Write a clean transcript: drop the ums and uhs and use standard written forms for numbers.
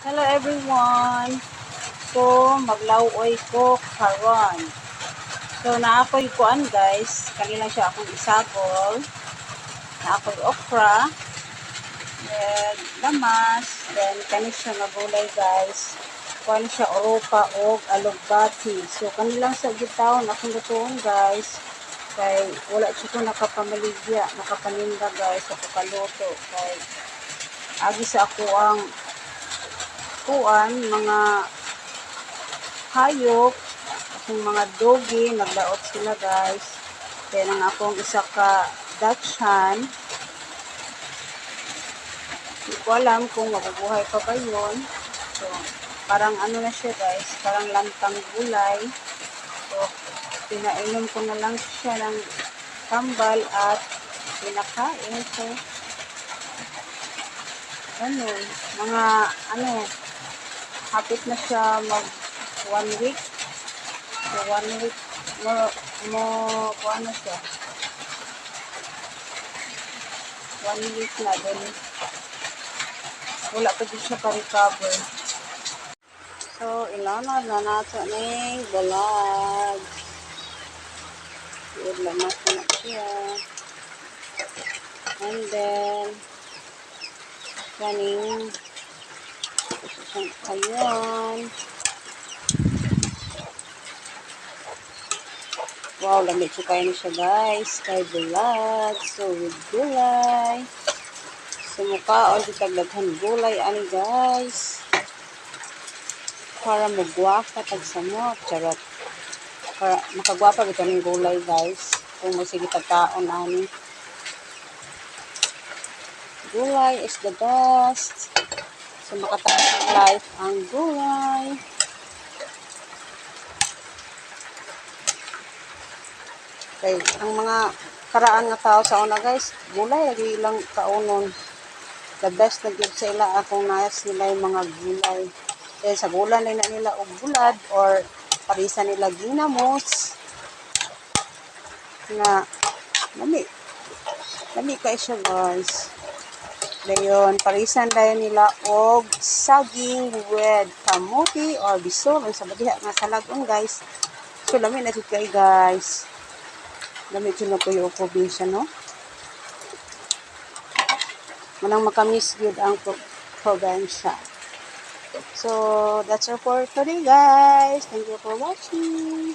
Hello everyone. So maglawoy ko karon. So naa ko'y kuan, guys, kani lang siya akong isagol. Naa ko'y okra, then lamas, then kani siya nga gulay, guys. Kuan siya, oropa og alugbati. So kani lang sa gitawon akong lutuon, guys. Kay wala siya ko nakapamaligya, nakapaninda, guys, sa pagkaluto kay agi sa ako ang kuan, mga hayop, akong mga doggy, naglaot sila, guys. Then ang akong isa ka Dachshund, hindi ko alam kung mabubuhay pa ba yun. So, parang ano na siya, guys, parang lantang gulay. So, pinainom ko na lang siya ng kambal at pinakain. So, ganun. Mga ano, hapit na siya mag one week. So, one week, mo, kuha na siya. One week na, then, wala pa din siya ka-recover. So, ilanad na nato ning bulag. Iudlamas na siya. And then, kaning ayun. Wow, lamit siya kayo na siya, guys. Kay bulag. So, with gulay. So, mukhaon di tagdaghan gulay ani, guys. Para mugwapa tag samot. Charot. Para makagwapa bitaw ning gulay, guys. Kung mo sige tagkaon ani. Gulay is the best. So, makataas ng life ang gulay. Kay ang mga karaan nga tao sa una, guys, gulay lagi ilang kaunon. The best na gyud sa ila akong nayas nila yung mga gulay. Kaya sa gulay na nila og bulad or parisa nila ginamos nga lami. Lami kay siya, guys. Dayon, parisan dayon nila og saging with kamuti or bisol sa diha nga salagon, guys. So lami na jud kay, guys. Lami jud na kuyo probinsya, no? Manang makamis gyud ang probinsya. So, that's all for today, guys. Thank you for watching.